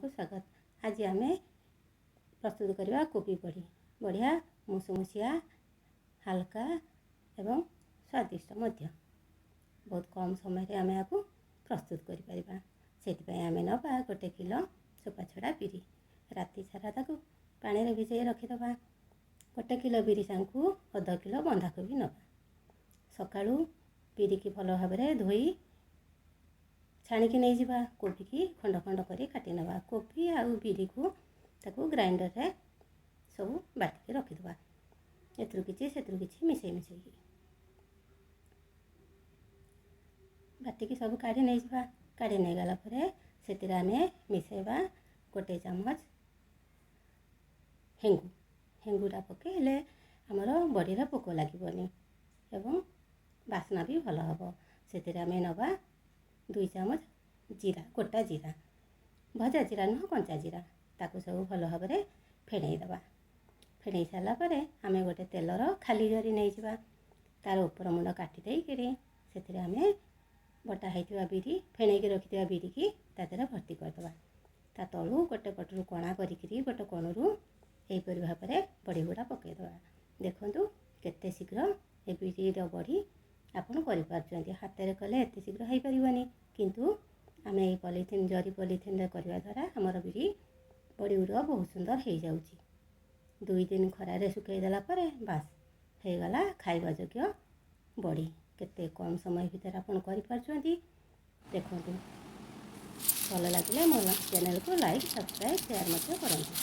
ଆପଣମାନଙ୍କୁ ସ୍ୱାଗତ। ଆଜି ଆମେ ପ୍ରସ୍ତୁତ କରିବା କୋବି ବଢ଼ି। ବଢ଼ିଆ ମୁସୁମୁସିଆ, ହାଲକା ଏବଂ ସ୍ୱାଦିଷ୍ଟ ମଧ୍ୟ। ବହୁତ କମ୍ ସମୟରେ ଆମେ ଏହାକୁ ପ୍ରସ୍ତୁତ କରିପାରିବା। ସେଥିପାଇଁ ଆମେ ନେବା 1 କିଲୋ ଚୋପା ଛଡ଼ା ବିରି। ରାତି ସାରା ତାକୁ ପାଣିରେ ଭିଜେଇ ରଖିଦେବା। 1 କିଲୋ ବିରି ସାଙ୍ଗକୁ ଅଧ କିଲୋ ବନ୍ଧାକୋବି ନେବା। ସକାଳୁ ବିରିକି ଭଲ ଭାବରେ ଧୋଇ ଛାଣିକି ନେଇଯିବା। କୋବିକି ଖଣ୍ଡ ଖଣ୍ଡ କରି କାଟି ନେବା। କୋବି ଆଉ ବିରିକୁ ତାକୁ ଗ୍ରାଇଣ୍ଡରରେ ସବୁ ବାଟିକି ରଖିଦେବା, ଏଥିରୁ କିଛି ସେଥିରୁ କିଛି ମିଶାଇ ମିଶାଇକି ବାଟିକି ସବୁ କାଢ଼ି ନେଇଯିବା। କାଢ଼ି ନେଇଗଲା ପରେ ସେଥିରେ ଆମେ ମିଶାଇବା 1 ଚାମଚ ହେଙ୍ଗୁ। ହେଙ୍ଗୁଟା ପକାଇଲେ ଆମର ବଡ଼ିରେ ପୋକ ଲାଗିବନି ଏବଂ ବାସ୍ନା ବି ଭଲ ହେବ। ସେଥିରେ ଆମେ ନେବା 2 ଚାମଚ ଜିରା, ଗୋଟା ଜିରା, ଭଜା ଜିରା ନୁହଁ, କଞ୍ଚା ଜିରା। ତାକୁ ସବୁ ଭଲ ଭାବରେ ଫେଣେଇ ଦେବା। ଫେଣେଇ ସାରିଲା ପରେ ଆମେ ଗୋଟେ ତେଲର ଖାଲି ଜରି ନେଇଯିବା। ତା'ର ଉପର ମୁଣ୍ଡ କାଟି ଦେଇକିରି ସେଥିରେ ଆମେ ବଟା ହେଇଥିବା ବିରି, ଫେଣେଇକି ରଖିଥିବା ବିରିକି ତା ଦେହରେ ଭର୍ତ୍ତି କରିଦେବା। ତା ତଳୁ ଗୋଟେ ପଟରୁ କଣା କରିକିରି ଗୋଟେ କୋଣରୁ ଏହିପରି ଭାବରେ ବଡ଼ି ଗୁଡ଼ା ପକାଇଦେବା। ଦେଖନ୍ତୁ କେତେ ଶୀଘ୍ର ଏ ବିରିର ବଡ଼ି ଆପଣ କରିପାରୁଛନ୍ତି। ହାତରେ କଲେ ଏତେ ଶୀଘ୍ର ହେଇପାରିବନି, କିନ୍ତୁ ଆମେ ଏଇ ପଲିଥିନ୍, ଜରି ପଲିଥିନ୍ରେ କରିବା ଦ୍ୱାରା ଆମର ବିରି ବଡ଼ି ଗୁଡ଼ିକ ବହୁତ ସୁନ୍ଦର ହେଇଯାଉଛି। 2 ଦିନ ଖରାରେ ଶୁଖାଇ ଦେଲା ପରେ ବାସ୍ ହେଇଗଲା ଖାଇବା ଯୋଗ୍ୟ ବଡ଼ି। କେତେ କମ୍ ସମୟ ଭିତରେ ଆପଣ କରିପାରୁଛନ୍ତି ଦେଖନ୍ତୁ। ଭଲ ଲାଗିଲେ ମୋ ଚ୍ୟାନେଲକୁ ଲାଇକ୍, ସବସ୍କ୍ରାଇବ୍, ସେୟାର ମଧ୍ୟ କରନ୍ତୁ।